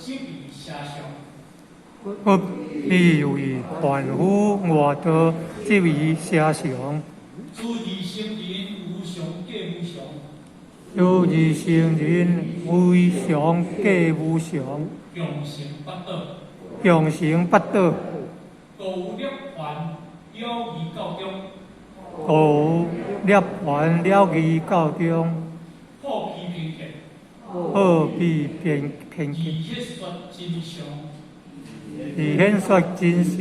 執離邪相。佛彼為凡夫外道執離邪相。諸二乘人無常過無常。諸二乘人無常過無常。共成八倒。共成八倒。故有涅槃了義教中。故有涅槃了義教中。破彼偏見。破彼偏偏見。而顯說真相。而顯說真相。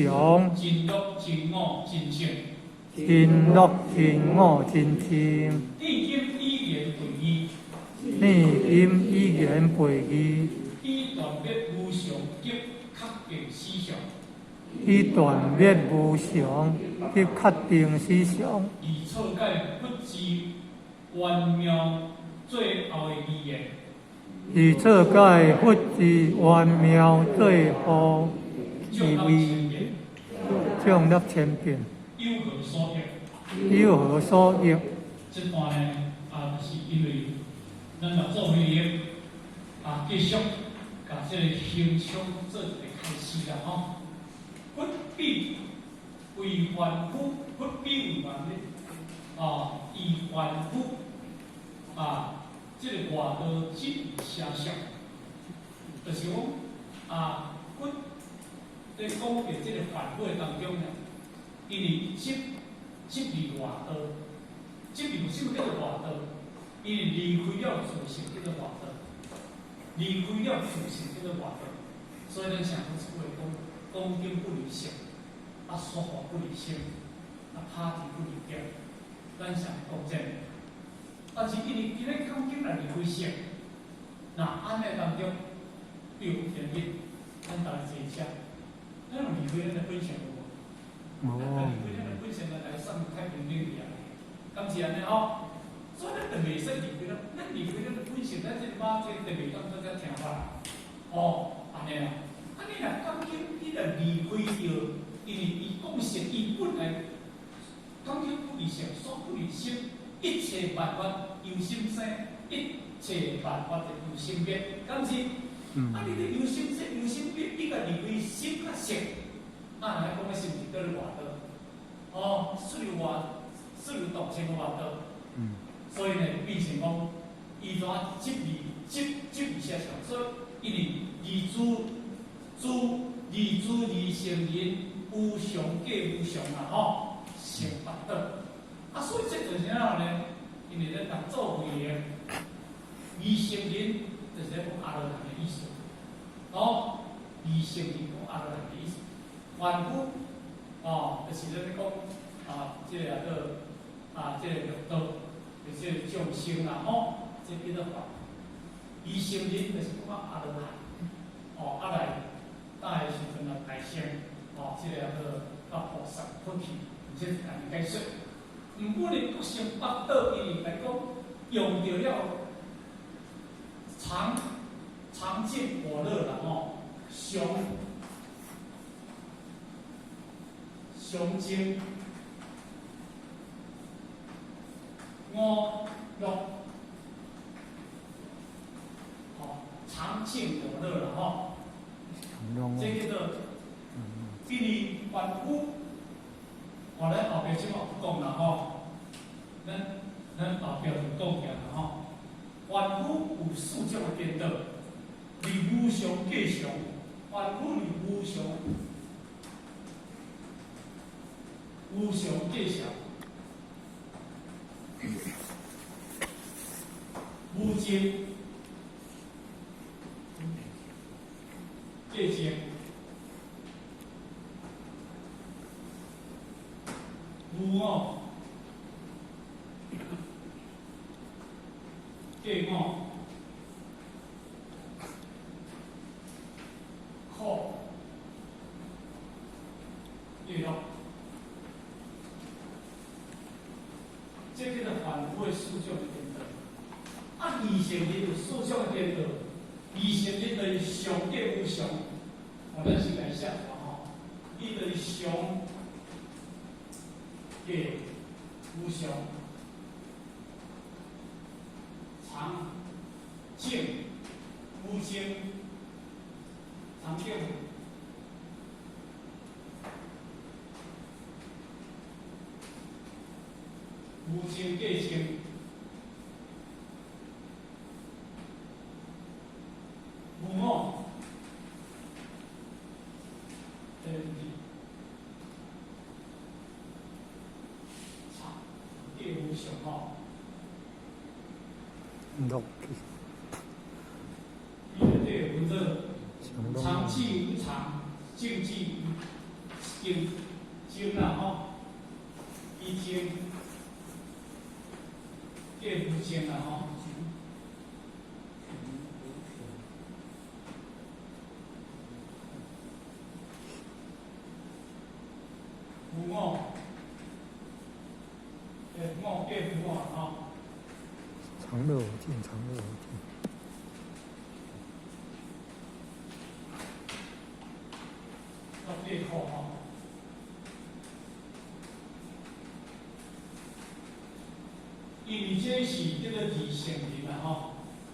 真樂真我真性。真樂真我真性。念今語言背義。念今語言背義。以斷滅無常及確定死相。以斷滅無常及確定死相。而錯解佛之玄妙最後的語言。而錯解佛之玄妙最後之語言，眾納千變。有何所益？有何所益？這段呢，啊，就是因為咱六祖慧能啊，繼續共這个行充做一个開示啦，吼。佛彼為凡夫，佛彼為凡夫，啊，以凡夫啊，這个外道執離邪相，就是講啊，佛佇講的這个凡夫的當中呢，因為執執離外道，執離啥物叫做外道？因為離開了自性叫做外道，離開了自性叫做外道，所以咱常講一句話講：講經不離性，啊說法不離心，啊拍鐵不離腳。咱常講這個，但是因為今日講經來離開性，那按呢當中，比如今日咱逐家坐車，咱有離開咱的本性無？無。離開咱的本性來送太平頂去啊？敢是按呢吼？所以咱就袂使離開咱，咱離開咱的本性，咱這個馬這個就袂當做遮聽法。哦，按呢啊，啊你若講經，你若離開著，因為伊講實，伊本來講經不離性，說不離心，一切萬法由心生，一切萬法就由心滅，敢是？啊，你咧由心生，由心滅，你共離開心較性，啊，來講的是毋是叫咧外道？哦，屬於外，屬於動情的外道。所以呢，變成講，伊怎執離執執離邪相，所以因為二諸諸二諸二乘人無常過無常啊，吼，成八倒。啊，所以這就是啥呢？因為咱六祖慧能二乘人就是咧講阿羅漢的意思，哦，二乘人講阿羅漢的意思，凡夫哦，就是咧講啊，這個叫啊，這個六道。就是眾生啦，吼，這叫做凡。二乘人就是講阿羅漢，哦，啊來，大的時陣啊大乘，哦，這個叫到菩薩佛去，這是按呢解說。毋過呢，各成八倒，因為來講用著了常常見我樂啦，吼，常常淨我樂，吼，常淨我樂啦，吼，這叫做因為凡夫，我咱後壁這嘛有講啦，吼，咱咱後壁就講起來啦，吼，凡夫有四種的顛倒，離無常過常，凡夫離無常，無常過常。無淨過淨，無我過我，苦過樂，這叫做凡夫的四種的顛倒。啊，二乘人有四種的顛倒，二乘人就是常過無常，哦，咱先來寫出來吼，伊就是常過無常，常淨無淨，常见。无情过情，无我，对不对？常过无常吼。落去。伊内底有做常寂无常，静寂无静，静啦吼，伊静。过无静啦吼，无我，我过无我吼。常乐我净，常乐我净。乐过苦吼。因为这是叫做二乘人啦吼，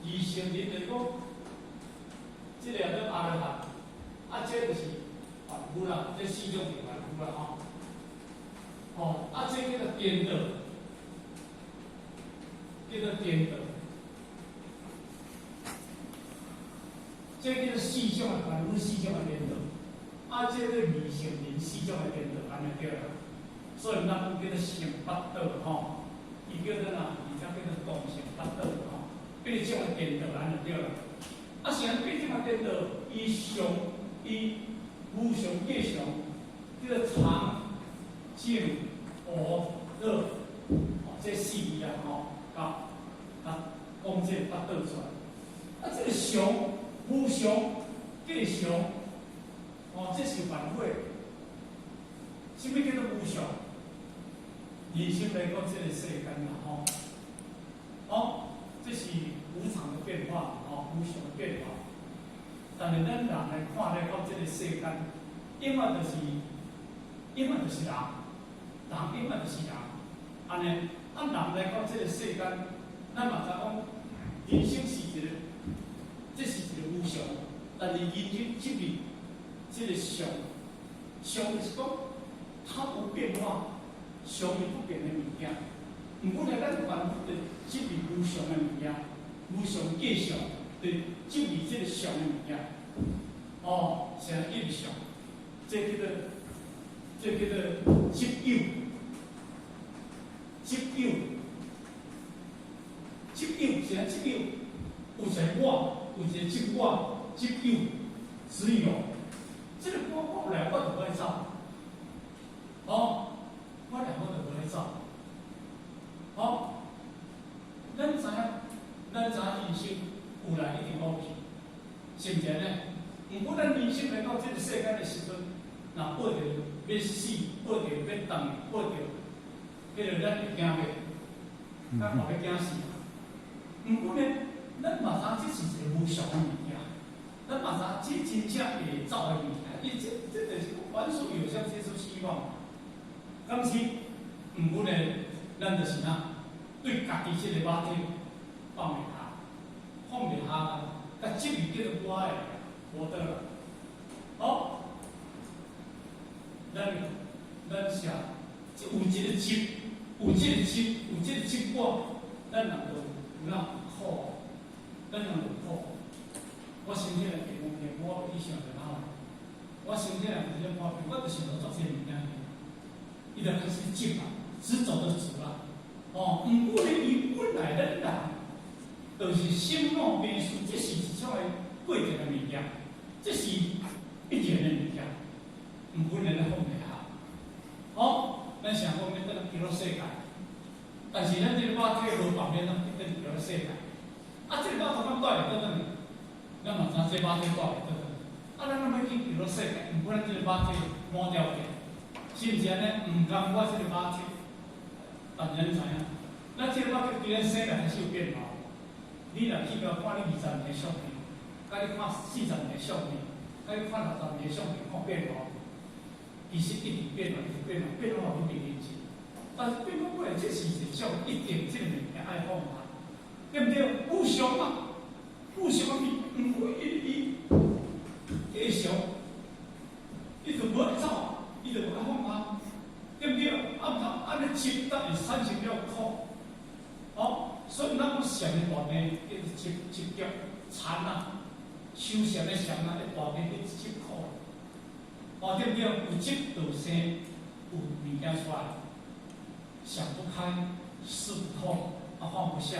二乘人就是讲，这个叫做阿罗汉，啊，这就是凡夫啦，这四种是凡夫啦吼。吼，啊，这叫做颠倒，叫做颠倒，这叫做四种的凡夫，四种的颠倒，啊，这叫二乘人四种的颠倒，按呢对啦。所以咱讲叫做成八道吼。伊叫做哪？而且叫做共成八道吼，八种的颠倒按呢对啦。啊，是按八种的颠倒，伊常伊无常过常，叫做常、静、无、乐，哦，这四字啦吼，啊啊，讲这个八道出来。啊，这个常、无常、过常，哦，这是凡夫。啥物叫做无常？人生来讲，这个世间啦，吼，哦，这是无常的变化，吼，无常的变化。但是咱人来看来讲，这个世间，永远就是，永远就是人，人永远就是人。按呢，按人来讲，这个世间，咱嘛知讲，人生是一个，这是一个无常。但是人生执著这个常，常就是讲，它无变化。常是不变的物件，毋过呢，咱凡夫就执著无常的物件，无常过常，就执著这个常的物件。哦，啥叫常？这叫做执有，执有，执有，啥执有？有一个我，有一个执我，执有，执有。这个我我来，我就无爱走。哦。我来，我就无爱走。哦，咱知影，咱知影人生有来一定无去，是毋是按呢？毋过咱人生来到这个世间的时阵，若报著欲死，报著欲断，报著彼个咱会惊袂？咱嘛欲惊死。毋过呢，咱嘛知这是一个无常的物件，咱嘛知这真正会走的物件。伊这就是凡事有相，皆是虚妄。敢是？毋过呢，咱就是哪，对家己这个肉体放袂下，放袂下啦，共执著叫做我的，无得啦。好，咱啥？有这个执，有这个执，有这个执我，咱人就有哪苦，咱人就苦。我身体若健康健，我去想就好。我身体若有这毛病，我就想到足济物件。伊就开始执啊，执著的执啦。哦，毋过呢，伊本来咱人，就是生老病死，这是一种的过程的物件，这是必然的物件，毋过咱放袂下。哦，咱想讲欲转极乐世界，但是咱这个肉体无放免咱去转极乐世界。啊，这个肉体敢带会倒转去？咱嘛知这肉体带袂倒转。啊，咱若欲去极乐世界，毋过咱这个肉体无条件，是毋是按呢？毋甘我这个肉体，但是咱知影，咱这个肉体伫咱生来开始有变化。你若去共看你20年的相片，佮你看40年的相片，佮你看60年的相片，看变化，其实一直变化，一直变化，变化你袂认真。但是变化过来，这是一种一定这个物件爱放下，对毋对？无常嘛，无常嘛，毋过伊伊过常，修禪的禪啊，一大間去執苦，哦，對毋對？有執就生有物件出來，想不開，思不通，啊放不下。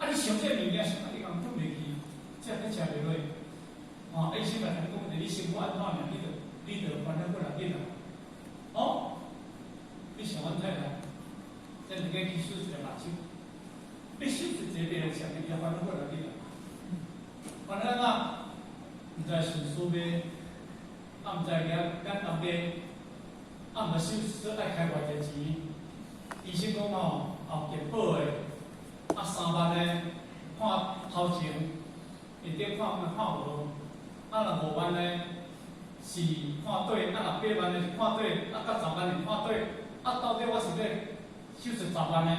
啊，你想這個物件，想啊你講困袂去，這個食袂落。哦，醫生嘛共你講，你生活按怎爾，你就煩惱過來緊啦。哦，你想阮太太，這兩個去手一個目睭，你手術一個袂上，你就煩惱過來緊啦。煩惱啊，毋知順序袂，啊毋知眼眼紅袂，啊毋知手術愛開偌濟錢。醫生講吼，後健保的，啊3萬的看頭前，下底看看無。啊，若5萬呢是看底，啊若8萬呢是看底，啊到10萬是看底，啊到底我是欲手術10萬呢，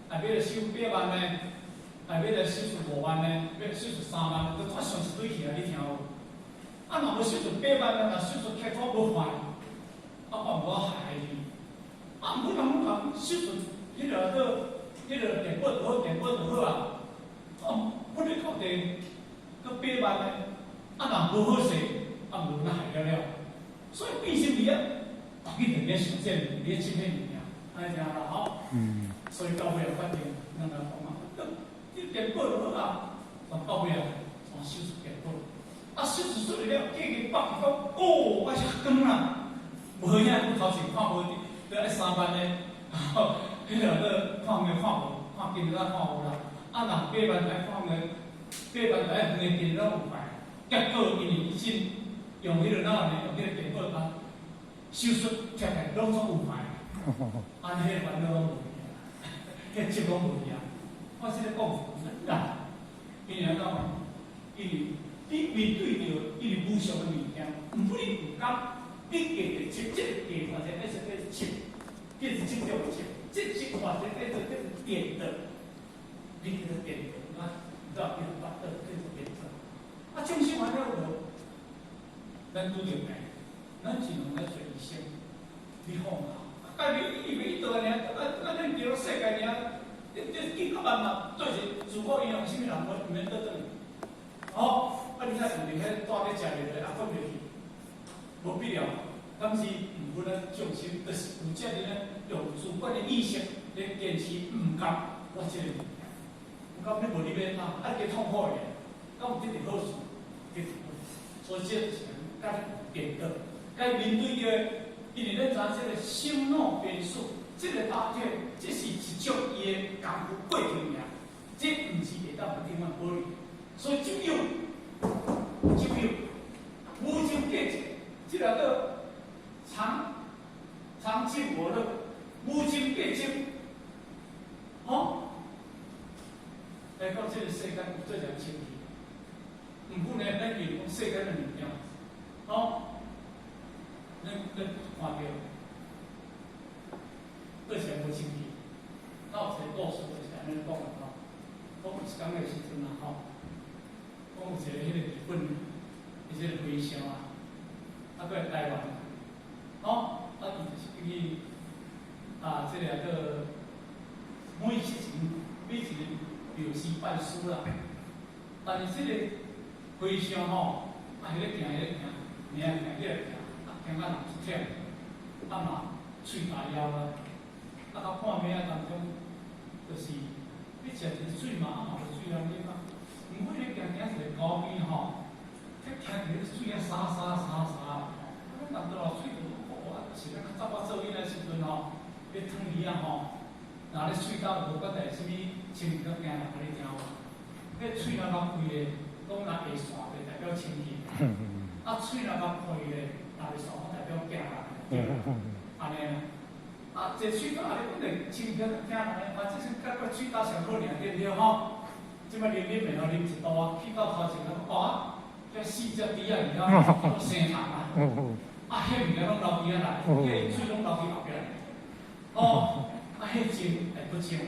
還欲來收8萬呢，還欲來手術5萬呢，欲手術3萬，都怎想一堆去啊？你聽無？啊，若無手術8萬呢，若手術結果無壞，啊，我無害去。啊，毋過人攏講手術，彼個做，彼個健保就好，健保就好啊。啊，不你到底閣8萬呢？啊，若無好勢，啊，無那害了了。所以變成伊啊，逐日就咧想這個，咧想彼物件，按呢聽啦吼。所以到尾啊，反正咱來講啊，你健保就好啊，但到尾啊，從手術健保。啊，手術出來了，過個北去講，哦，我是光啦，無影，我頭前看無，都愛3萬的，彼個做看沒看無，看見了看無啦。啊，若8萬來看個，8萬來遠的見攏有壞。結果因為醫生用彼個哪呢？用彼個電腦啊，手術貼起來攏總有壞，按呢彼個煩惱攏無去啊，彼個執攏無去啊。我這個講啦，因為按怎？因為你面對著因為無常的物件，毋過你有感，你加著執，這個加或者叫做執，叫做執著的執，這執或者叫做顛倒，你叫做顛倒，啊，你知道叫做顛倒，叫做顛倒。啊，眾生完了無，咱拄著病，咱只能來找醫生，你放下。啊，你以為伊倒爾，啊啊，咱叫世界爾，這見較慢嘛，對是自古以來啥物人無毋免倒轉。哦，啊，你睇有伫彼住咧食袂落，啊，睏袂去，無必要。但是毋過咱眾生，就是有這爾呢，用主觀的意識來堅持毋甘我這個物件，毋甘你無你欲啊，啊，加痛苦的，敢有這件好事？所以這就是佮顛倒，該面對著，因為咱知影這個生老病死，這個大體，這是一種伊的功夫過程爾，這毋是會當永遠保留。所以執有，執有，無常計執，這個叫常常執我樂，無常計執，吼，來到這個世間有做一清氣。毋過呢，咱用講世間的物件，吼，咱看著，對啥無清氣？那有一個故事就是按呢講的吼，講有一工的時陣啊吼，講有一個彼個日本，伊這個和尚啊，啊過來台灣，吼，啊伊就是去啊，這個叫每一個廟寺拜師啦，但是這個和尚吼，啊，彼咧行，彼咧行，行行彼咧行，啊，行到人出忝，啊嘛喙焦枵啊，啊到半暝仔當中，就是你食一個水嘛，啊嘛無水通啉啊。毋過咧行行一個溝邊吼，去聽著彼水啊沙沙沙沙，吼，啊，咱人都喙都啊，是咱較早我做囡仔時陣吼，咧湯魚仔吼，若咧喙焦無管代啥物清氣較驚人，予你聽無？彼喙若較開的，講若會散就代表清氣；啊，喙若較開的，若袂散，代表驚人。按呢啦。啊，這喙焦啊，你本來清氣較驚人的，啊，這是感覺喙焦上好爾，對毋對吼？這擺啉啉的吼，啉一度啊，去到頭前啊，哇，這四隻豬仔爾啊，生蟲啊，啊，彼物件攏流鼻仔內，彼喙攏流去後壁。哦，啊，彼清會不清？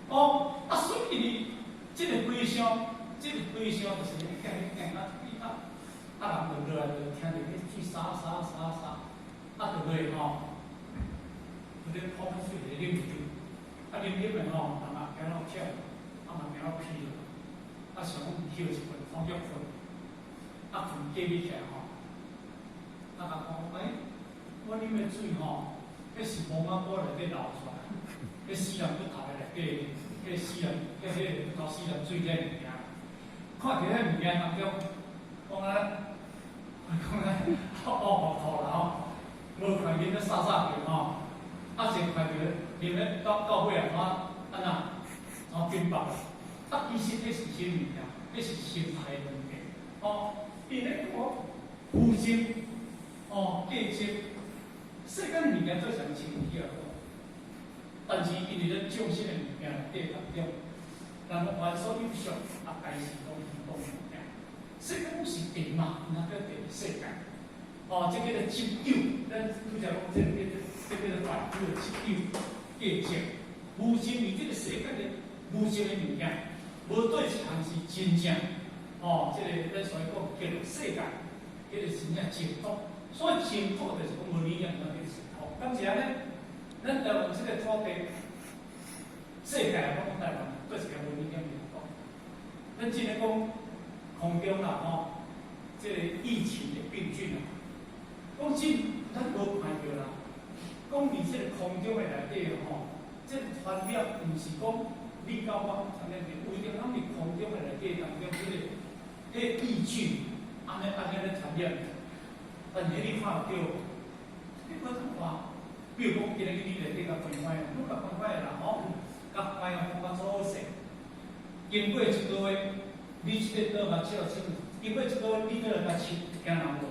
哦，啊，所以這個和尚，這個和尚就是行行啊，啊，啊，人就落來就聽著彼水沙沙沙沙，啊，就落去吼，就咧捧水來啉啉，啊，啉啉的吼，人也驚到忝，啊嘛驚到疲勞，啊，想講歇一困，放腳睏。啊，睏過米起來吼，啊，共講，欸，我啉的水吼，彼是墓仔埔內底流出來，彼死人骨頭的內底，彼死人，彼骨頭死人水這物件，看著彼物件當中，講啊，講啊，哦，吐啦吼，無看見咧颯颯叫吼，啊，就看著啉咧到到尾啊，怎按怎怎變白？啊，其實彼是啥物件？彼是心態的問題，哦，伊咧講虛心，哦，價值，世間物件做上清氣啊，但是因為咱眾生的物件內底當中，咱凡所有相，啊，皆是攏虛空物件。世間攏是假嘛，哪叫假世界？哦，這叫做執有，咱拄才講這個叫做這叫做凡夫的執有價值，無心於這個世間的無心的物件。無對一項是真正，哦，這個咱所謂講叫做世界，叫做真正淨土。所以淨土就是講無理念那個淨土。敢是按呢？咱台灣這個土地，世界來講，台灣對一個無理念來講，咱只能講空中啦，吼，這個疫情的病菌啊，講真，咱無看著啦。講佇這個空中的內底吼，這個傳染毋是講。你到我傳染有一定攏佇空中的內底當中，彼個異菌，按呢按呢咧傳染。但是你看著，你無通看。比如講，今日你內底共關懷，攏共關懷啦吼，共關懷講較好勢。經過一個月，你這個桌共笑清，經過一個月，你倒來共拭，驚人無？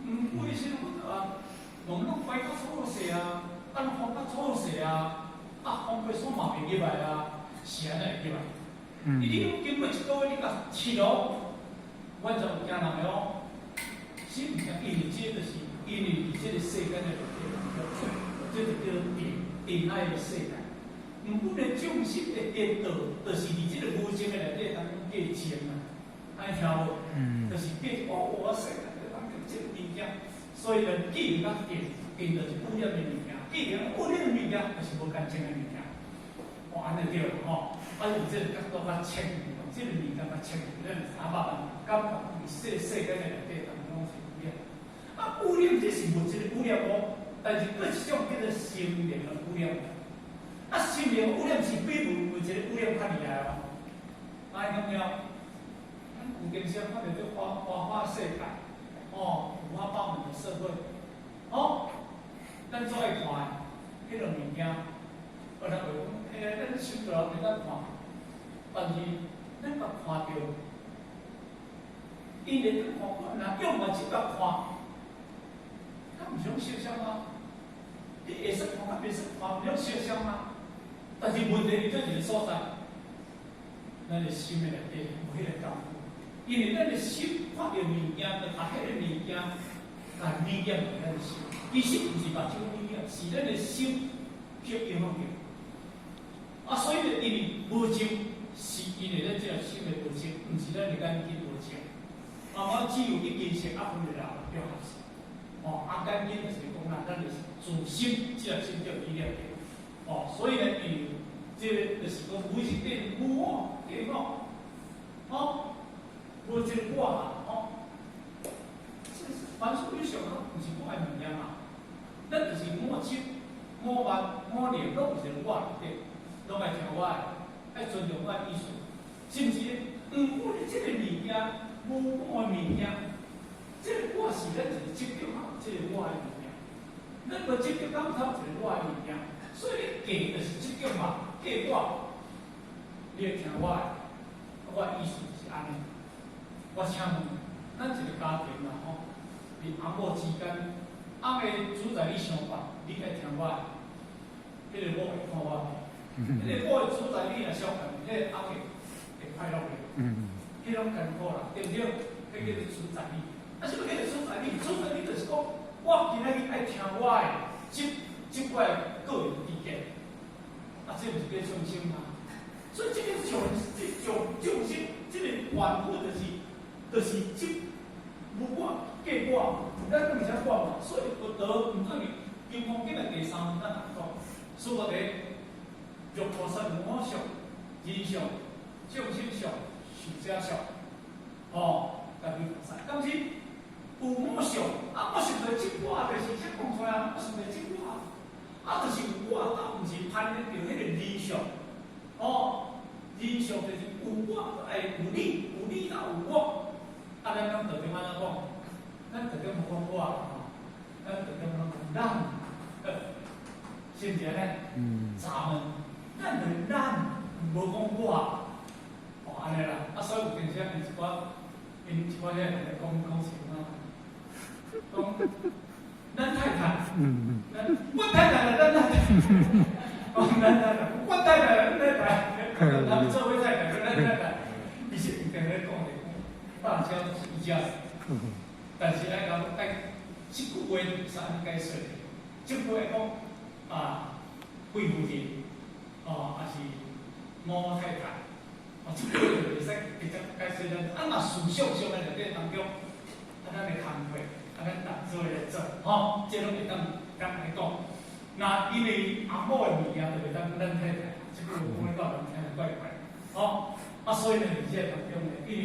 毋，為什麼啊？攏攏擺較好勢啊，啊，攏放較好勢啊。啊，風過爽嘛袂入來啊，是按呢會入來。你經過一個月，你共拭咯，完全有驚人的哦。是毋是？因為這就是因為佇這個世間的內底當中，這就叫定定愛的世界。毋過呢，眾生的顛倒，就是佇這個無情的內底當中過情啊，按呢聽無？就是過哦，我世界的當中這個物件，所以呢，既然較定，定就是污染的物件。既然污染的物件，就是無乾淨的物件，哦，按呢對啦吼。啊，用這個角度較清，這個物件較清，咱就知影感覺佇世世間的內底當中是污染。啊，污染這是物質的污染哦，但是閣一種叫做心靈的污染。啊，心靈污染是比物質的污染較厲害哦。啊，咁樣，咱舊金山看著這花花花世界，哦，五花八門的社會，哦。咱做愛看彼個物件，有人會講，欸，咱收大人袂當看，但是咱捌看著，因會當看，若用目睭共看，敢毋是攏相像嗎？你會使看，佮袂使看，毋是攏相像嗎？但是問題佇佗一個所在，咱的心的內底無彼個功夫，因為咱的心看著物件，就共彼個物件，共理念佇咱的心。其實毋是目睭理念，是咱的心去影響著。啊，所以呢，因為無淨，是因為咱這個心的無淨，毋是咱的眼睛無淨。啊，我只有一根色啊，分了了合是。哦，啊，眼睛就是講啦，咱的自心，這個心叫理念著。哦，所以呢，因為這個就是講每一點無我，對無？哦，無一個我啦，哦。這是凡所有相，攏毋是我的物件嘛。咱就是五識、五眼、五念，攏有一個我內底，攏愛聽我的，愛尊重我的意思，是毋是？毋過呢，這個物件，無我的物件，這個我是咱一個執著吼，這個我的物件。咱無執著感覺一個我的物件，所以你假就是執著嘛，假我，你會聽我的，我的意思就是按呢。我請問，咱一個家庭啦吼，佇翁某之間，翁的主宰你相反，你愛聽我的，彼個某會看我的，彼個某的主宰你若相反，彼個翁會會快樂袂？彼種艱苦啦，對毋對？彼叫做主宰你。啊，啥物叫做主宰你？主宰你就是講，我今仔日愛聽我的，執執我的個人意見。啊，這毋是叫創生嗎？所以這個眾這眾眾生，這個凡夫就是執無我假我，咱講啥我嘛？所以佛陀毋等於金剛經的第三咱來講，所以欲菩薩無我相、人相、眾生相、壽者相，哦，家己敢是？有我相，啊，我想著這我就是才講出來啊，我想著這我，啊，就是有我，啊，毋是攀著彼個理相，哦，理相就是有我，愛有你，有你才有我，啊，咱攏著點按怎講？咱著點無講我，吼，咱著點攏講咱，是毋是按呢？咱們，咱就咱，無講我，哦，按呢啦，啊，所以有陣時啊，𪜶一寡遐人咧講講啥啊？講咱太太，咱阮太太啦，咱太太，講咱太太，阮太太，咱太太，他們做伙太太，咱太太，其實有定咧講的，大家都是一家人，但是愛講愛，這句話就會使按呢解說，這句話講啊，貴婦人，哦，抑是某太太，哦，這句話就袂使直接解說咱，啊，若思想上的內底當中，啊，咱的工課。啊，咱逐做來做，吼，這攏會當當來講。那因為阿某的物件就袂當咱太太，這句話講咧到人聽著怪怪，吼。啊，所以呢，佇這個當中呢，因為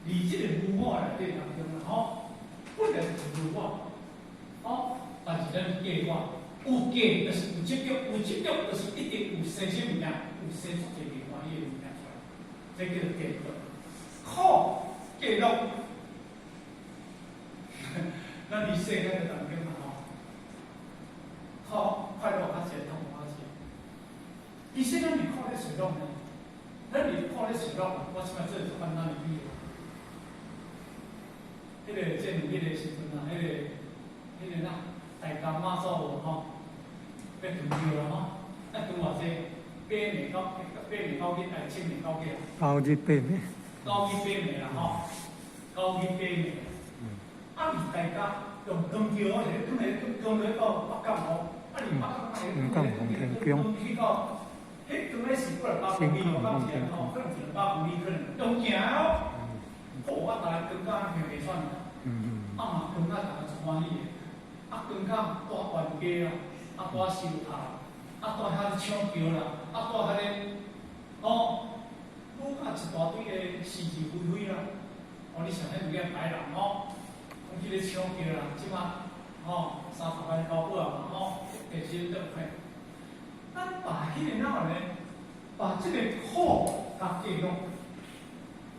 佇這個無我內底當中啦，吼，本來就是無我，吼，但是咱假我，有假就是有執著，有執著就是一定有生啥物件，有生出一個袂歡喜的物件出來，這叫做顛倒。苦假樂。咱佇世間的當中嘛吼，苦快樂較濟，痛苦較濟。其實咱佇苦咧隨樂呢，咱佇苦咧隨樂，我這擺做一個簡單的比喻。彼個這兩日的時陣啊，彼個哪，大甲媽祖有吼，欲斷橋啦吼，啊斷偌濟？八暝九八暝九日，還是七暝九日啊？九日八暝。九日八暝啦吼，九日八暝。啊！佇大家用斷橋，是咧，斷咧斷斷咧到北港吼，啊佇北港啊，斷去到，彼當咧是過來百公里，我感覺吼，可能一兩百公里，可能用行哦。哦，啊，逐家感覺行袂喘，啊嘛感覺逐家足歡喜的，啊感覺帶冤家啦，啊帶仇客，啊帶遐咧搶橋啦，啊帶遐咧，哦，愈甲一大堆的是是非非啦。哦，你想彼有影白人吼？講去咧搶橋啦，這馬吼30萬交保啊嘛吼，電視都看。咱把彼個哪有呢？把這個苦共記錄，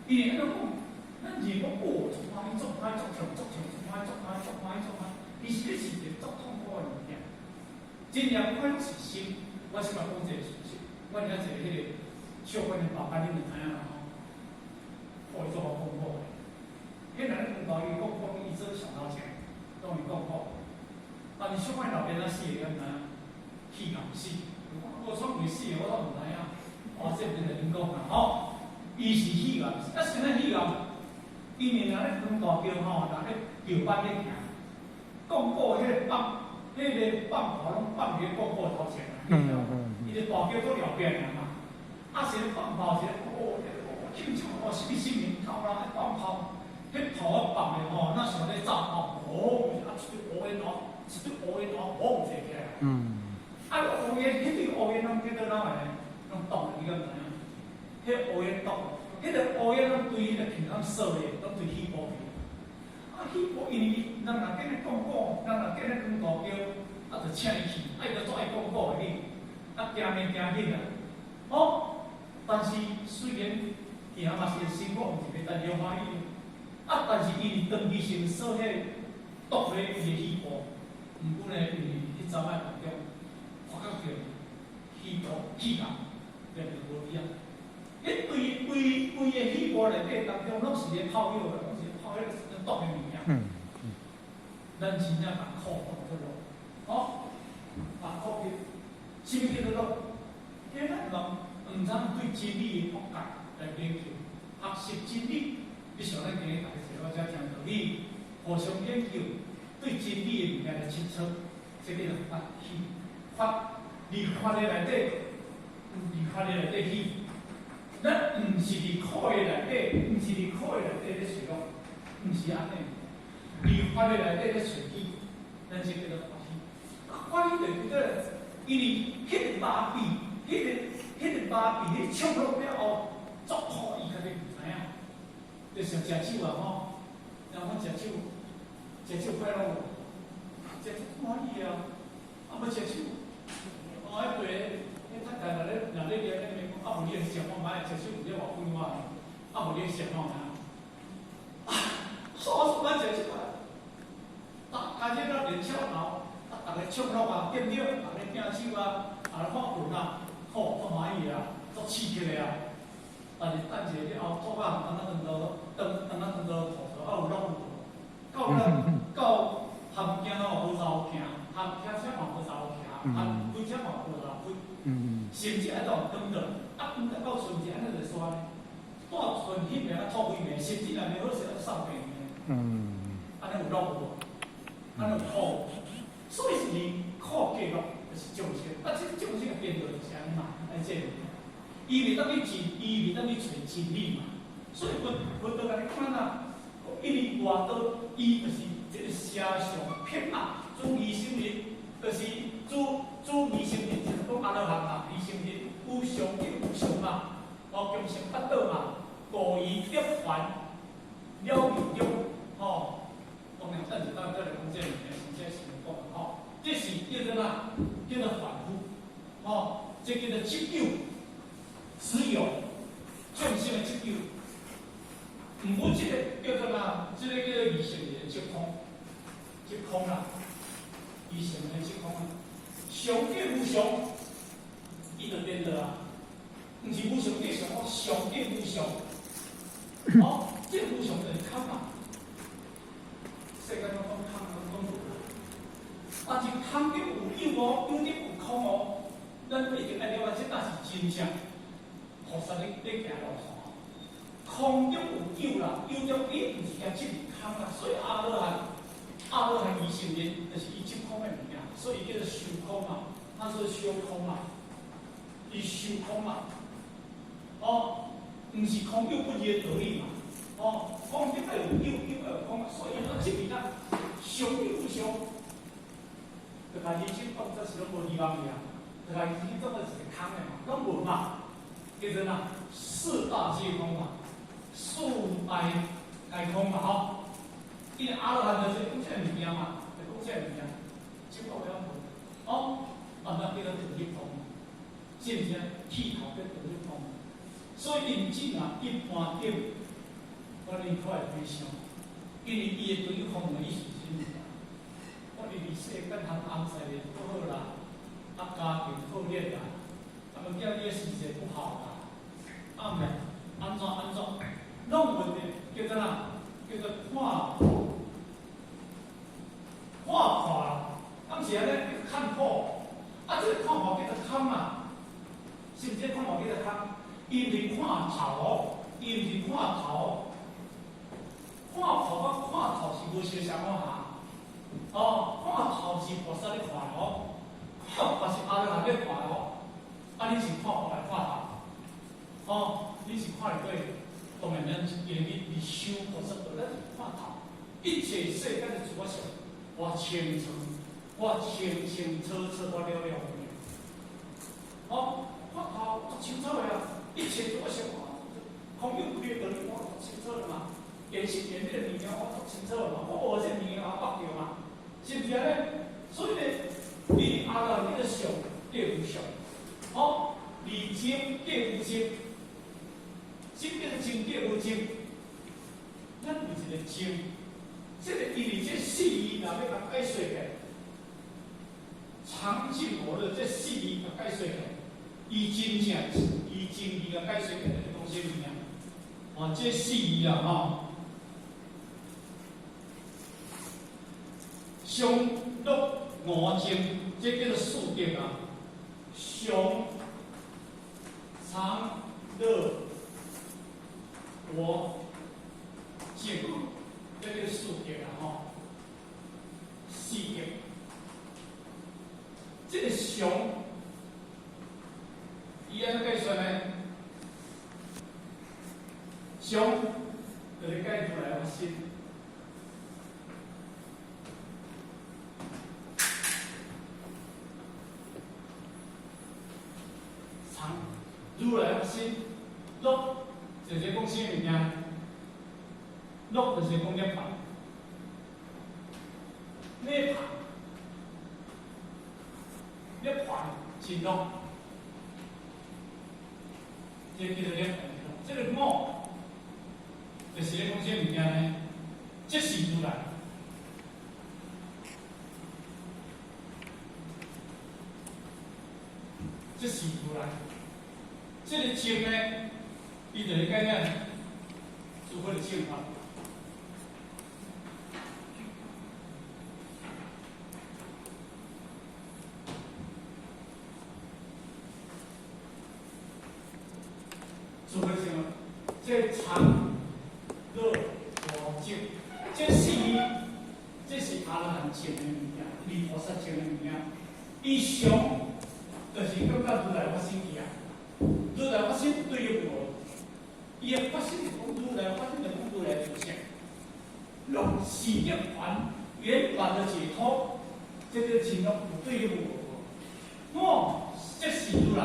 伊會按怎講？咱認為哦，足歡喜，足歡喜，足痛，足痛，足歡喜，足歡喜，足歡喜，足歡喜。其實這是一個足痛苦的物件。真正快樂是心。我先來講一個事實。阮遐一個彼個小關的爸爸，恁就知影啦吼。哦，伊足好講苦的。彼人咧講伊講苦，伊做上頭前，當伊講苦。但是小可老爸怎死的，你知影？氣癌死。我創會死的，我都毋知影。哦，這毋是恁講啦吼。伊是氣癌，啊，啥物氣癌？伊爾爾咧扛大橋吼，若咧橋板咧行，鋼鼓彼個放，彼個放炮攏放佇咧鋼鼓頭前啊，伊個大橋閣了變爾嘛。啊，是咧放炮，是咧哦，哦，慶祝哦，啥物新年到啦，放炮，彼炮啊放的吼，若像咧炸炮，哦，啊，一堆烏煙哦，一堆烏煙哦，轟一起來。啊，烏煙，彼堆烏煙攏叫做哪來呢？攏毒的，你敢知影？彼烏煙毒，彼個烏煙攏對彼個鼻孔掃的，攏對肺部去。啊，肺部因為人若見咧講古，人若見咧扛大轎，啊，就請伊去，啊，伊就足愛講古的你，啊，行面行緊啊，哦，但是雖然行嘛是會辛苦，毋是袂單單歡喜的，啊，但是伊是長期性掃彼個毒咧伊的肺部，毋過呢，因為彼陣仔當中發覺著肺部氣癌，變做無去啊。彼規規規個肺部內底當中，攏是咧泡藥的，攏是泡彼個毒的物件。咱真正把苦當做樂，吼，把苦叫，啥物叫做樂？因為咱人毋通對真理的撲界來研究，學習真理。你想咱今日逐家坐我遮聽道理，互相研究，對真理的物件來切磋，這叫做法喜。法，佇法的內底，佇法的內底喜。咱毋是佇苦的內底，毋是佇苦的內底咧隨樂，毋是按呢。佇法的內底咧隨喜，咱這叫做法喜。法喜就是叫做，因為彼個麻痹，彼個麻痹，彼個唱落了後，足苦，伊家己毋知影。就像食酒啊吼，人講食手，食手快樂無？食手歡喜啊！啊，無食手，哦，彼個彼太太若咧念咧講，啊無你會食看覓，食手毋知偌久啊，啊無你會食看覓。啊，所以我食手啊，大家這咧練笑鬧，啊，逐个唱樂啊，對毋對？逐个摒手啊，啊咧看拳啊，吼，足歡喜啊，足刺激的啊。但是等一下了後，吐啊，當當當當當當當吐出，啊有攏有，到了到含行嘛無走行，含騎車嘛無走騎，含開車嘛無走開，甚至愛當轉轉，啊轉到剩一按呢就煞呢，帶剩彼暝啊吐幾暝，甚至若袂好勢啊送病院。按呢有樂無？按呢有苦，所以是離苦集樂，就是眾生。啊，這眾生的變動就是按呢嘛，按這物件。伊袂當去真，伊袂當去揣真理嘛。所以佛佛就共你講啊，因為外道伊就是這個邪相偏啊，諸疑心人，就是諸諸疑心人，就是講阿羅漢嘛，疑心人有常得無常嘛，哦，窮成八道嘛，五疑得還了義中，吼。當然，等下咱再來講這個物件，真正是講吼，這是叫做啥？叫做凡夫，吼，這叫做執有，持有眾生的執有。毋過這個叫做啥？這個叫做二乘的執空，執空啦，二乘的執空啊。常得無常，伊就顛倒啊。毋是無常得常，常得無常。哦，這個無常就是空啊。世間攏講空，攏講無啦。但是空中有有哦，有中有空哦。咱一定愛了解，這才是真正菩薩咧咧行路線。空中有有啦，有中伊毋是共執空啦，所以阿羅漢，阿羅漢伊承認，就是伊執空的物件，所以叫做修空嘛。他說修空嘛，伊修空嘛。哦，毋是空有不二的道理嘛。哦，空中愛有有，有愛有空，所以咱執物啊，常有無常，就把人生當作是攏無希望去啊，就把人生當作是一個空的嘛，攏無嘛，叫做哪？四大皆空嘛，四大皆空嘛，吼。因為阿羅漢就是講這個物件嘛，就講這個物件，這個了無？哦，啊，那叫做斷入空，是毋是啊？剃頭叫斷入空，所以因此啊，一般點。我恁看會非常，因為伊的斷入空的意思是啥物？我佇佇世間通翁婿會不好啦，啊家庭破裂啦，啊物件你的事業不好啦，啊毋按怎按怎，攏問題叫做啥？叫做看破，看破啦，啊毋是按呢？看破，啊這個看破叫做空啊，是毋是？看破叫做空，伊毋是看頭，伊毋是看頭。看破佮看透是無相像哦哈，哦，看透是菩薩咧看哦，看破是阿羅漢咧看哦，啊，你是看破來看透？哦，你是看佇佗？當然咱因為你修菩薩道，咱是看透一切世間的諸相，我清楚，我清清楚楚，我了了明。哦，看透足清楚的啊，一切諸相，空有不二道理，我足清楚的嘛。現實現這個物件我足清楚嘛，我學這個物件我捌著嘛，是毋是按呢？所以呢，你阿羅漢叫做常得無常，哦，離情得無情，什麼叫做情得無情？咱有一個情，這個因為這四義若欲共解說起來，常淨我的這四義共解說起來，伊真正伊真義共解說起來，就講啥物件？哦，這四義啊，吼。常樂我淨，這叫做四德啊。常常樂我淨，這叫四德啊！吼，四德。這個常，伊按怎計算呢？常就是解如來法身。常如來法身，樂就是講啥物件？樂就是講涅槃，涅槃，涅槃真樂，這個叫做涅槃。這個我，就是咧講啥物件呢？即是如來，即是如來。這個證呢，伊就是講啥？諸佛的正法。諸佛正法，這常樂我淨，這四個，這是阿羅漢證的物件，離菩薩證的物件。伊常就是感覺如來發生去啊，如來發生對立無？伊的發生是講如來發生，就講如來自性。樂是涅槃圓滿的解脫，這個真樂有對立無？我即是如來，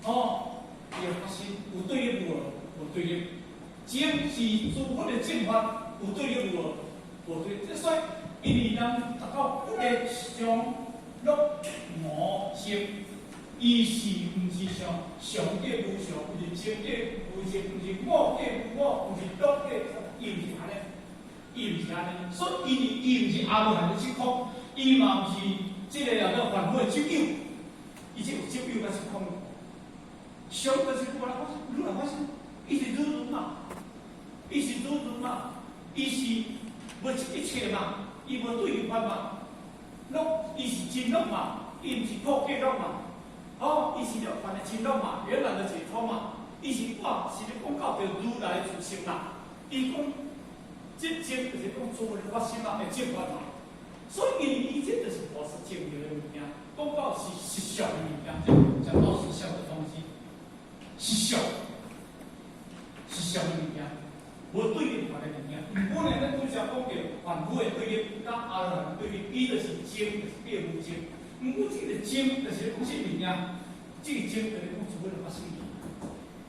哦，伊的發生有對立無？無對立。證是諸佛的正法，有對立無？無對立。這所以，因為人達到佛的常樂我淨，伊是毋是常常過無常，毋是淨過無淨，毋是我過無我，毋是樂過，伊毋是按呢，伊毋是按呢。所以，因為伊毋是阿羅漢的執空，伊嘛毋是這個叫做凡夫的執有，伊只有執有佮執空。常就是如來法身，如來法身，伊是如如嘛，伊是如如嘛，伊是無執一切嘛，伊無對立法嘛，樂伊是真樂嘛，伊毋是苦果樂嘛。哦，伊是涅槃的真樂嘛，圓滿的解脫嘛。伊是我是咧講到著如來自性嘛。伊講這證就是講諸佛的法身嘛，的正法嘛。所以因伊這就是菩薩證得的物件，講到是實相的物件，講到實相的東西，實相，實相的物件，無對立法的物件。毋過呢，咱拄才講著凡夫的對立，佮阿羅漢對立，伊就是證，就是變無證。毋過這個證就是講啥物件？這個證就是講諸佛的法身。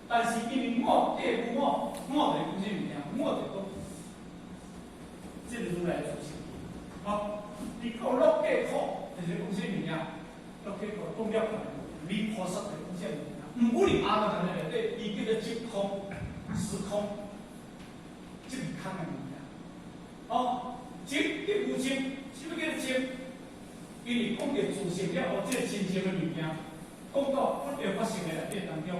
但是因為我過無我，我就是講啥物件？我就是講這個如來自性。好，你講樂過苦，就是講啥物件？樂過苦講了離菩薩就是講啥物件？毋過佇阿羅漢內底，伊叫做執空、實空，這是空的物件。哦，證得無證，啥物叫做證？因為講著自性了後，這個真正的物件，講到佛的法性的內底當中，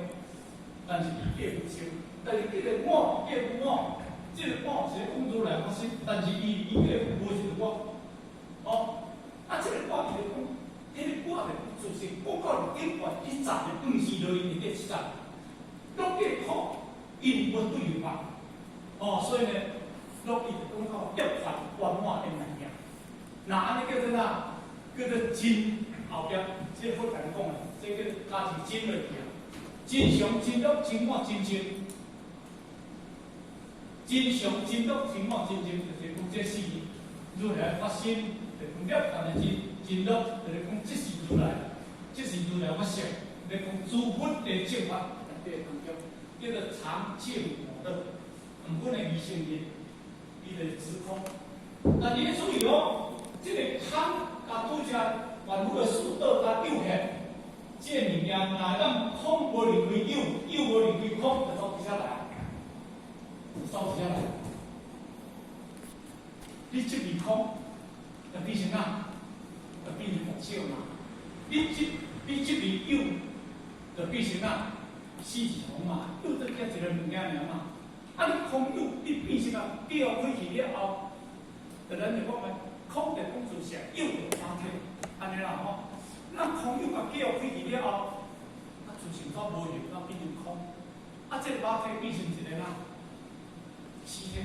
但是伊過無證，但是叫做我過無我，這個我是講如來法身，但是伊伊過無是我，哦，啊，這個我伊就講，彼個我就自性講到頂懸一層的，毋是落去內底七層，攏過苦，因無對立法，哦，所以呢，攏伊就講到涅槃圓滿的物件，那按呢叫做啥？叫做真後壁，這個佛講的，這個加一真落去啊。真常、真樂、真滿、真淨。真常、真樂、真滿、真淨，就是講這四如來法身，就是講涅槃的真真樂，就是講這是如來，這是如來法性，咧講諸佛的正法內底當中，叫做常淨我樂。毋過呢，伊承認，伊就是執空。但你注意哦，這個空。啊，拄才凡夫的四道佮有限，這個物件若當空無離開有，有無離開空，就走佇遮來，就走佇遮來。你執著空，就變成啥？就變成夢想嘛。你執著有，就變成啥？死一重嘛。有得遐一個物件爾嘛。啊，你空有，你變成啊，叫開去了後，就咱就講的。空就講自性，有就法體，按呢啦吼。那空有共叫開去了後，啊，自性煞無形，啊變成空。啊，這個肉體變成一個啥？死體，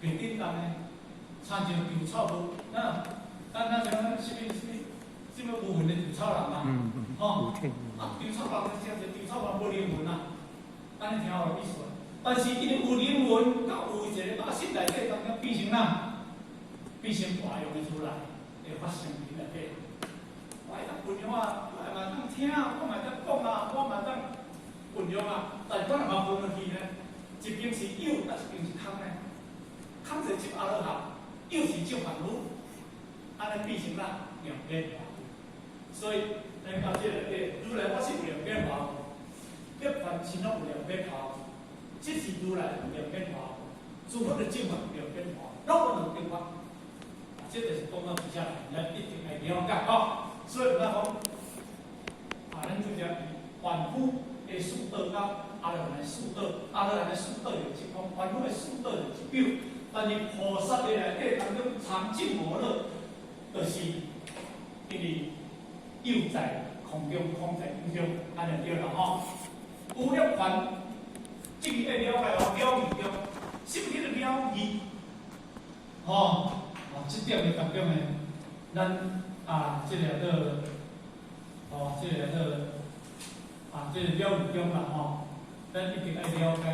袂振動的，親像稻草無，那咱像咱啥物啥物啥物無魂的稻草人嘛，吼，啊，稻草人就像一稻草人無靈魂啊，按呢聽有意思無？但是因為有靈魂，佮有一個肉身內底當中變成啥？變成活用的出來，會發生佇內底。我會當運用啊，我嘛當聽，我嘛當講啊，我嘛當運用啊。但是我若嘛分落去呢，一邊是有，啊一邊是空。坐執阿羅漢，又是證凡夫，按呢變成啦兩變化。所以咱到這內底，如來法身有兩變化，涅槃身攏有兩變化，這是如來有兩變化，諸佛的正法有兩變化，攏有兩變化。這就是講到這來，咱一定愛了解吼。所以咱講，啊，咱就講凡夫的四道佮阿羅漢的四道，阿羅漢的四道就是講，凡夫的四道就是表，但是菩薩的內底當中常淨無樂，就是因為有在空中，空在有中，按呢對啦吼。有涅槃，這個愛了解哦，了義中，什麼叫做了義？吼，哦，這點的當中呢，咱啊，這個叫做，哦，這個叫做，啊，這個了義中啦吼，咱一定愛了解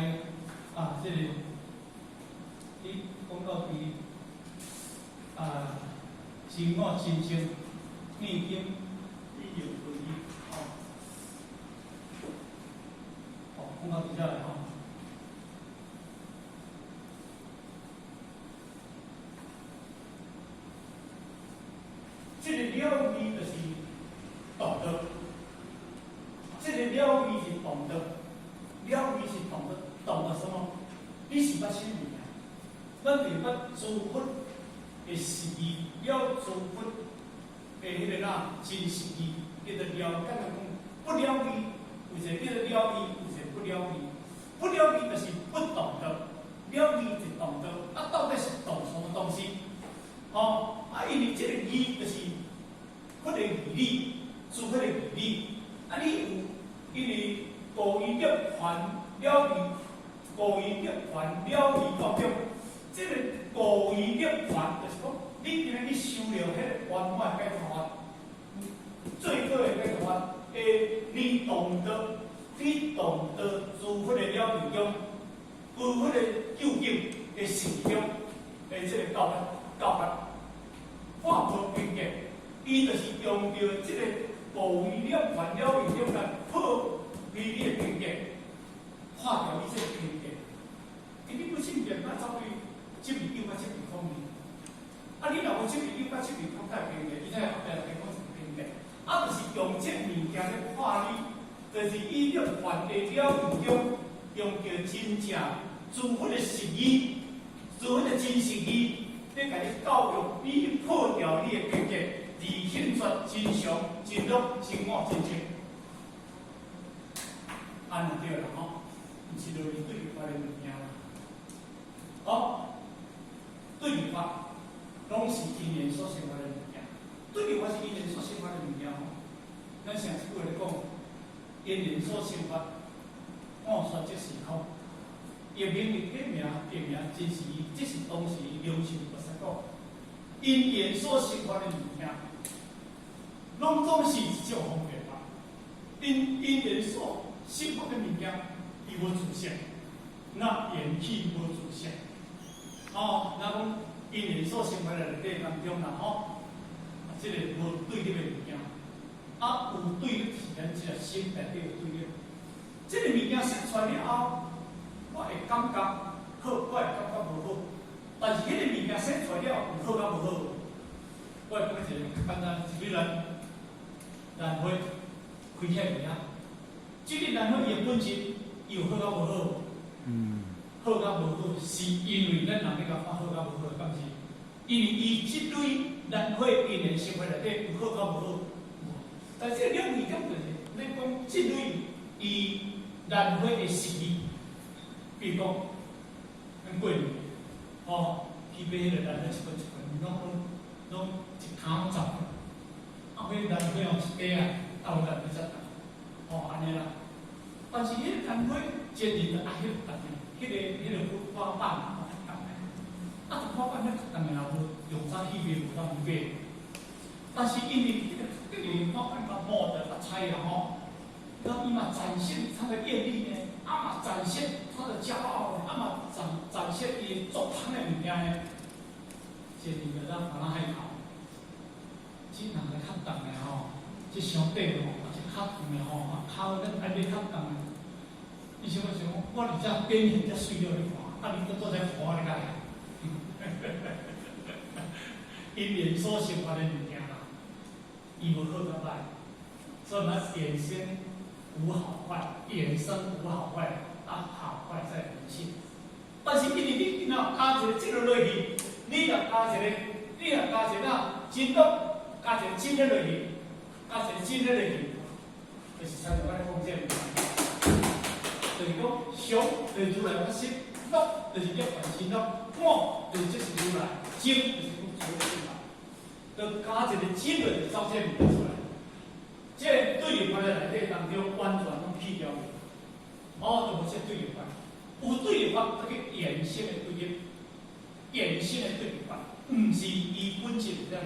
啊，這個，你講到佇啊，真我真性念經以用為義，吼，哦，講到佇遮來吼。這個了義就是懂得，這個了義是懂得，了義是懂得，懂得什麼？你是捌啥物件？咱是捌諸佛的實義，了諸佛的彼個哪真實義，叫做了。簡單講，不了義，有一個叫做了義，有一個不了義。不了義就是不懂得，了義就懂得。啊，到底是懂什麼東西？吼，啊，因為這個義就是佛的義理，諸佛的義理。啊，你有因為無餘涅槃了義，無餘涅槃了義當中，這個無餘涅槃就是講，你今日你修了彼個圓滿解脫法，最高的解脫法，你懂得，你懂得諸佛的了義中，諸佛的究竟的實義中的這個教法。教法破除偏見，伊就是用著這個無餘涅槃了義中來破除你的偏見，破掉你這個偏見。因為你本身就捌走去執二有佮執二空去，啊，你若無執二有佮執二空，才會偏見，伊才會後壁來講是偏見。啊，就是用這物件來破你，就是以涅槃的了義中，用著真正諸佛的實義，諸佛的真實義。咧共你教育，你破掉你的偏見，而顯出真常、真樂、真我、真淨，按呢對啦吼，毋是落去對立法的物件啦。好，對立法攏是因緣所生發的物件，對立法是因緣所生發的物件吼。咱上一句話咧講，因緣所生發，我說即是空。譯名的假名，假名真是伊，這是當時龍樹菩薩講，因緣所生發的物件，攏總是一種方便法。因緣所生發的物件，伊無自性，那緣起無自性。哦，那講因緣所生發的內底當中啦，吼，啊，這個無對立的物件，啊，有對立是咱這個心內底有對立。這個物件說出來了後，我會感覺好，我會感覺無好。但是彼個物件說出來了，有好佮無好？我會講一個較簡單，一個蘭蘭花開起來爾，這個蘭花伊的本質，伊有好佮無好？好佮無好，是因為咱人咧共看好佮無好，敢是？因為伊這類蘭花因緣生活內底有好佮無好？但是這兩義點就是咧講這類伊蘭花的實義。比如講，咱過年吼去買彼個蘭花一盆一盆，攏一囥10，啊，買蘭花哦一袋啊，斗蘭花才重，吼按呢啦。但是彼個蘭花真日啊，彼個重的，彼個花瓣吼較重的，啊，花瓣遐較重的，若無用早去買無通去買。但是因為彼個花瓣較薄的較菜啊吼，那伊嘛展現它的豔麗呢，啊嘛展現它的驕傲呢，啊嘛展現伊足香的物件呢，這裡就咱看咱海頭，這人來較重的吼，這傷短吼，啊這較長的吼，啊較咱愛買較重的。伊想講想講，我佇遮變現遮媠了你看，啊你閣倒在看咧個。因緣所生法的物件啦，伊無好佮歹，所以咱衍生無好壞，衍生無好壞，啊，好壞在人性。但是因為你若加一個這个落去，你若加一個，你若加一個真樂，加一個真的落去，加一個真的落去，就是親像我咧講這个物件，就是講想就是如來法身，樂就是涅槃心樂，我就是這是如來，精就是講除了正法，就加一個真落就走這個物件出來。這個對立法的內底當中，完全攏去掉去，哦，就無這對立法。有對立法，這個衍生的對立，衍生的對立法，毋是伊本質這樣。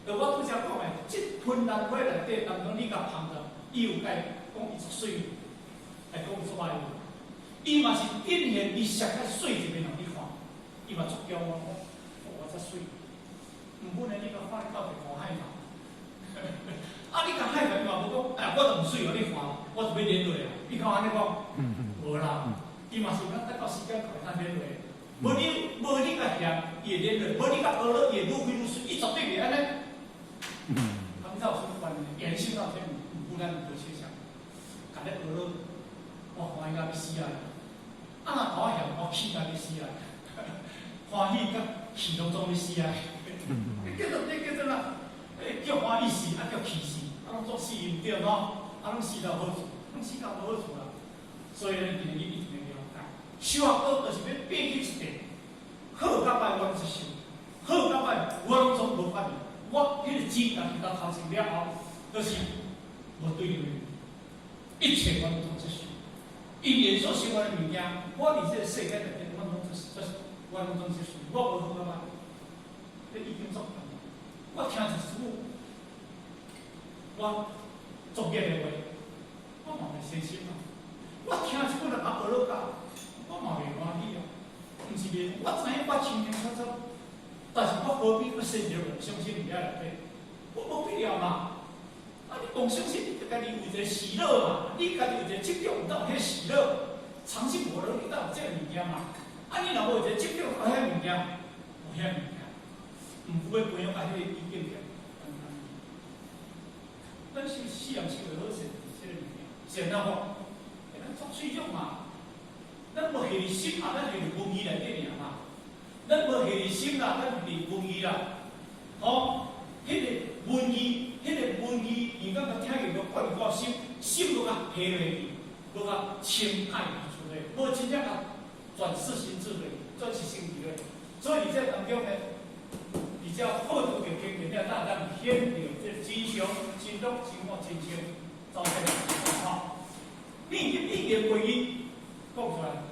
就我拄才講的，這芬蘭話內底當中，你共旁著，伊有解講伊足媠，來講伊足歹。伊嘛是展現伊上較媠一面予你看，伊嘛足驕傲，我遮媠。毋過呢，你共看你到底看海頭。啊！你共海頭，伊嘛無講，哎，我就毋媠予你看，我就欲連落啊！你看按呢講，無啦，伊嘛是咱等到時間到會通連落。無你無你共嫌，伊會連落；無你共學落，伊會愈變愈媠，伊絕對袂按呢。咁才有啥物關係？延伸到這毋咱無設想，共咧學落，我歡喜甲欲死啊！啊，若共我嫌，我氣甲欲死啊！歡喜佮氣攏總欲死啊！叫做這叫做啦，叫歡喜死，啊叫氣死，啊攏總死毋對吼，啊攏死到好處，攏死到無好處啦。所以咱今日一定要了解，修學道就是欲變去一塊，好佮歹我攏接受，好佮歹我攏總無反應。我彼個真家己到頭前了後，就是無對立，一切我攏總接受。因緣所生的物件，我佇這個世間內底，我攏總接受，我攏總接受，我無好佮歹，這已經足夠。我聽一句，我作業的話，我嘛袂生心啊。我聽一句人共學落教，我嘛袂歡喜啊。毋是袂，我知影我清清楚楚，但是我何必閣生一個傷心佇遐內底？我無必要嘛。啊！你講傷心，你家己有一個喜樂嘛？你家己有一個執著，有當有彼喜樂，長生不老，你當有這個物件嘛？啊！你若無一個執著，有遐物件，無遐物件，毋過欲培養到彼個意境界。咱修死人修會好勢，這個物件，善啊無？咱作水種嘛，咱無下佇心嘛，咱下佇文字內底爾嘛。咱無下佇心啦，咱佇文字啦。吼，彼個文字，彼個文字，伊感覺聽見閣灌入我心，心閣較下落去，閣較清愛出來，無真正共轉世心智慧，轉世心智慧。所以佇這當中呢，比較好拄著經典了，咱當顯著這真相、真樂、真我、真相，走出來吼。你你言歸一講出來，